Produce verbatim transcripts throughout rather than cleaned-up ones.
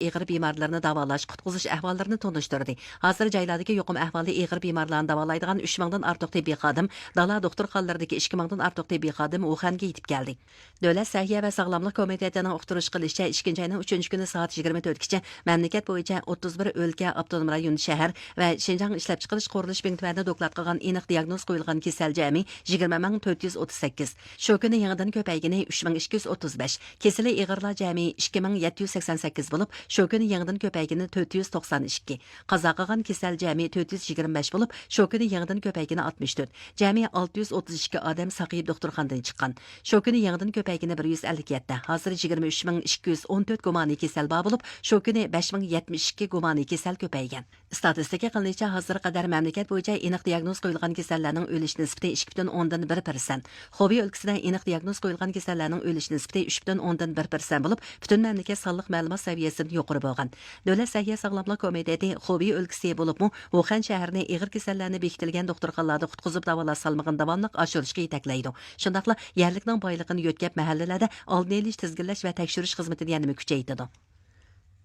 ئېغىر بىمارلىرىنى داۋالاش، قۇتقۇزۇش ئەھۋاللىرىنى تونۇشتۇردى. ھازىر جايلاردىكى يۇقۇم ئەھۋالى ئېغىر بىمارلارنى داۋالايدىغان ئۈچ مىڭدىن ئارتۇق تېببىي خادىم، دالا دوختۇرخانىلىرىدىكى ئىككى مىڭدىن ئارتۇق تېببىي خادىم ۋۇخەنگە يېتىپ كەلدى. دۆلەت سەھىيە ۋە ساغلاملىق كومىتېتىنىڭ ئۇقتۇرۇش قىلىشىچە، ئىككىنچى ئاينىڭ ئۈچىنچى كۈنى سائەت يىگىرمە تۆتكىچە مەملىكەت بويىچە ئوتتۇز بىر ئۆلكە، ئاپتونوم رايون، شەھەر ۋە شىنجاڭ ئىشلەپچىقىرىش قۇرۇلۇش بىڭتۈەنى دوكلات قىلغان ئېنىق دىياگنوز قويۇلغان كېسەل جەمئىي يىگىرمە مىڭ تۆت يۈز ئوتتۇز سەككىز، شۇ كۈنى يېڭىدىن كۆپەيگىنى ئۈچ مىڭ ئىككى يۈز ئوتتۇز بەش، كېسىلى ئېغىرلار جەمئىي ئىككى مىڭ يەتتە يۈز سەكسەن سەككىز بولۇپ، شۇ كۈنى يېڭىدىن كۆپەيگىنى تۆت يۈز توقسان ئىككى، قازا قىلغان كېسەل جەمئىي تۆت يۈز يىگىرمە بەش بولۇپ، شۇ كۈنى يېڭىدىن كۆپەيگىنى ئاتمىش تۆت، جەمئىي ئالتە يۈز ئوتتۇز ئىككى ئادەم ساقىيىپ دوختۇرخانىدىن چىققان. شۇ كۈنى يېڭىدىن كۆپەيگىنى بىر يۈز ئەللىك يەتتە، ھازىر يىگىرمە ئۈچ مىڭ ئىككى يۈز ئون تۆت گۇمانىي كېسەل بار بولۇپ، شۇ كۈنى بەش مىڭ يەتمىش ئىككى گۇمانىي كېسەل كۆپەيگەن. ئىستاتىستىكا قىلىنىشىچە، ھازىرغا قەدەر مەملىكەت بويىچە ئېنىق دىياگنوز قويۇلغان كېسەللەرنىڭ ئۆلۈش نىسبىتى ئىككى پۈتۈن ئوندىن بىر پىرسەنت، خۇبېي ئۆلكىسىدە ئېنىق دىياگنوز قويۇلغان كېسەللەرنىڭ ئۆلۈش نىسبىتى ئۈچ پۈتۈن ئوندىن بىر پىرسەنت بولۇپ، پۈتۈن مەملىكەت سانلىق مەلۇمات سەۋىيەسىدىن يۇقىرى بولغان. دۆلەت سەھىيە ساغلاملىق كومىتېتى خۇبېي ئۆلكىسى بولۇپمۇ ۋۇخەن شەھىرىنى ئېغىر كېسەللەرنى بېكىتىلگەن دوختۇرخانىلاردا قۇتقۇزۇپ داۋالاش سالمىقىنى داۋاملىق ئاشۇرۇشقا يېتەكلەيدۇ. شۇنداقلا يەرلىكنىڭ بايلىقىنى يۆتكەپ، مەھەللىلەردە ئالدىنى ئېلىش، تىزگىنلەش ۋە تەكشۈرۈش خىزمىتىنى يەنىمۇ كۈچەيتىدۇ.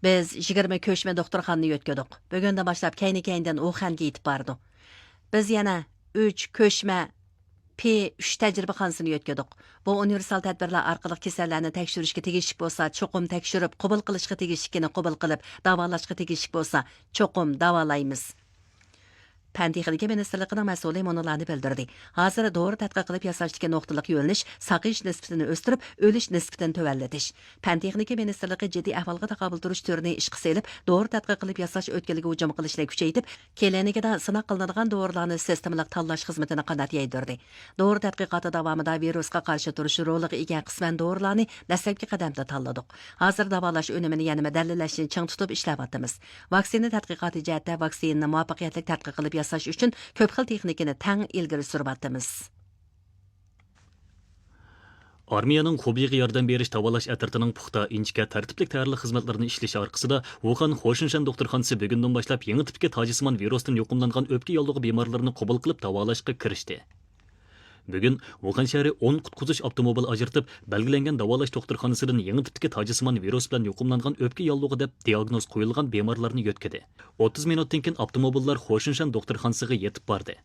بىز يىگىرمە كۆچمە دوختۇرخانىنى يۆتكىدۇق. بۈگۈندىن باشلاپ كەينى-كەينىدىن ۋۇخەنگە يېتىپ بارىدۇ. بىز يەنە ئۈچ كۆچمە پى ئۈچ تەجرىبىخانىسىنى يۆتكىدۇق. بۇ ئۇنىۋېرسال تەدبىرلەر ئارقىلىق كېسەللەرنى تەكشۈرۈشكە تېگىشلىك بولسا، چوقۇم تەكشۈرۈپ، قوبۇل قىلىشقا تېگىشلىكىنى قوبۇل قىلىپ، داۋالاشقا تېگىشلىك بولسا، چوقۇم داۋالايمىز. پەن تېخنىكا مىنىستىرلىقىنىڭ مەسئۇلى مۇنۇلارنى بىلدۈردى: ھازىر دورا تەتقىق قىلىپ ياساشتىكى نۇقتىلىق يۆنىلىش ساقىيىش نىسبىتىنى ئۆستۈرۈپ، ئۆلۈش نىسبىتىنى تۆۋەنلىتىش. پەن تېخنىكا مىنىستىرلىقى جىددىي ئەھۋالغا تاقابىل تۇرۇش تۈرىنى ئىشقا سېلىپ، دورا تەتقىق قىلىپ ياساش ئۆتكىلىگە ھۇجۇم قىلىشنى كۈچەيتىپ، كلىنىكىدا سىناق قىلىنىدىغان دورىلارنى سىستېمىلىق تاللاش خىزمىتىنى قانات يايدۇردى. دورا تەتقىقاتى داۋامىدا ۋىرۇسقا قارشى تۇرۇش رولىغا ئىگە قىسمەن دورىلارنى دەسلەپكى قەدەمدە تاللىدۇق. ھازىر داۋالاش ئۈنۈمىنى يەنىمۇ دەلىللەشنى چىڭ تۇتۇپ ئىشلەۋاتىمىز. ۋاكسىنا تەتقىقاتى جەھەتتە ۋاكسىنىنى مۇۋەپپەقىيەتلىك تەتقىق قىلىپ ياساش ئۈچۈن كۆپ خىل تېخنىكىنى تەڭ ئىلگىرى سۈرۈۋاتىمىز. ئارمىيەنىڭ خۇبېيغا ياردەم بېرىش داۋالاش ئەترىتىنىڭ پۇختا، ئىنچىكە، تەرتىپلىك تەييارلىق خىزمەتلىرىنى ئىشلىشى ئارقىسىدا، ۋۇخەن خوشېنشەن دوختۇرخانىسى بۈگۈندىن باشلاپ يېڭى تىپتىكى تاجسىمان ۋىرۇستىن يۇقۇملانغان ئۆپكە ياللۇغى بىمارلىرىنى قوبۇل قىلىپ داۋالاشقا كىرىشتى. بۈگۈن ۋۇخەن شەھىرى ئون قۇتقۇزۇش ئاپتوموبىل ئاجرىتىپ، بەلگىلەنگەن داۋالاش دوختۇرخانىسىدىن يېڭى تىپتىكى تاجسىمان ۋىرۇس بىلەن يۇقۇملانغان ئۆپكە ياللۇغى دەپ دىياگنوز قويۇلغان بىمارلارنى يۆتكىدى. ئوتتۇز مىنۇتتىن كېيىن ئاپتوموبىللار خوشېنشەن دوختۇرخانىسىغا يېتىپ باردى.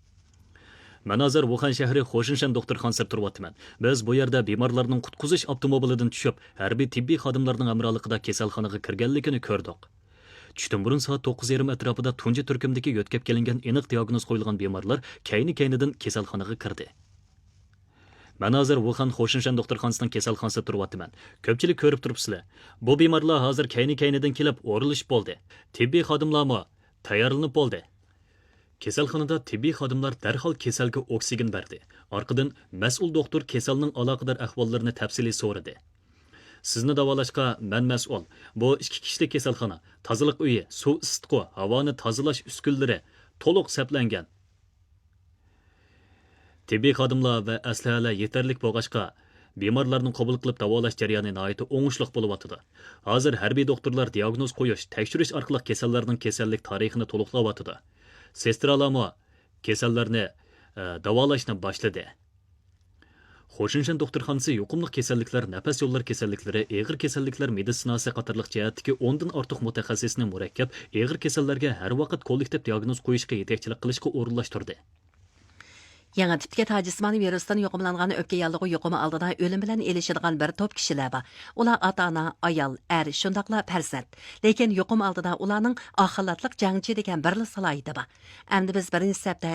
مەن ھازىر ۋۇخەن شەھىرى خوشېنشەن دوختۇرخانىسىدا تۇرۇۋاتىمەن. بىز بۇ يەردە بىمارلارنىڭ قۇتقۇزۇش ئاپتوموبىلىدىن چۈشۈپ، ھەربىي تېببىي خادىملارنىڭ ھەمراھلىقىدا كېسەلخانىغا كىرگەنلىكىنى كۆردۇق. چۈشتىن بۇرۇن سائەت توققۇز يېرىم ئەتراپىدا تۇنجى تۈركۈمدىكى يۆتكەپ كېلىنگەن ئېنىق دىياگنوز قويۇلغان بىمارلار كەينى-كەينىدىن كېسەلخانىغا كىردى. مەن ھازىر ۋۇخەن خوشېنشەن دوختۇرخانىسىنىڭ كېسەلخانىسىدا تۇرۇۋاتىمەن. كۆپچىلىك كۆرۈپ تۇرۇپسىلەر. بۇ بىمارلار ھازىر كەينى-كەينىدىن كېلىپ ئورۇنلىشىپ بولدى. تېببىي خادىملارمۇ تەييارلىنىپ بولدى. كېسەلخانىدا تېببىي خادىملار دەرھال كېسەلگە ئوكسىگېن بەردى. ئارقىدىن مەسئۇل دوختۇر كېسەلنىڭ ئالاقىدار ئەھۋاللىرىنى تەپسىلىي سورىدى. سىزنى داۋالاشقا مەن مەسئۇل. بۇ ئىككى كىشىلىك كېسەلخانا. تازىلىق ئۆيى، سۇ ئىسسىتقۇ، ھاۋانى تازىلاش ئۈسكۈنىلىرى تولۇق سەپلەنگەن. تېببىي خادىملار ۋە ئەسلىھەلەر يېتەرلىك بولغاچقا، بىمارلارنى قوبۇل قىلىپ داۋالاش جەريانى ناھايىتى ئوڭۇشلۇق بولۇۋاتىدۇ. ھازىر ھەربىي دوختۇرلار دىياگنوز قويۇش، تەكشۈرۈش ئارقىلىق كېسەللەرنىڭ كېسەللىك تارىخىنى تولۇقلاۋاتىدۇ. سېسترالارمۇ كېسەللەرنى، ئە، داۋالاشنى باشلىدى. خوشېنشەن دوختۇرخانىسى يۇقۇملۇق كېسەللىكلەر، نەپەس يوللىرى كېسەللىكلىرى، ئېغىر كېسەللىكلەر مېدىتسىناسى قاتارلىق جەھەتتىكى ئوندىن ئارتۇق مۇتەخەسسىسنى مۇرەككەپ، ئېغىر كېسەللەرگە ھەر ۋاقىت كوللېكتىپ دىياگنوز قويۇشقا يېتەكچىلىك قىلىشقا ئورۇنلاشتۇردى. يېڭى تىپتىكى تاجسىمان ۋىرۇستىن يۇقۇملانغان ئۆپكە ياللۇغى يۇقۇمى ئالدىدا ئۆلۈم بىلەن ئېلىشىدىغان بىر توپ كىشىلەر بار. ئۇلار ئاتا-ئانا، ئايال، ئەر، شۇنداقلا پەرزەنت. لېكىن يۇقۇم ئالدىدا ئۇلارنىڭ ئاق خالاتلىق جەڭچى دېگەن بىرلا سالاھىيىتى بار. ئەمدى بىز بىرىنچى سەپتە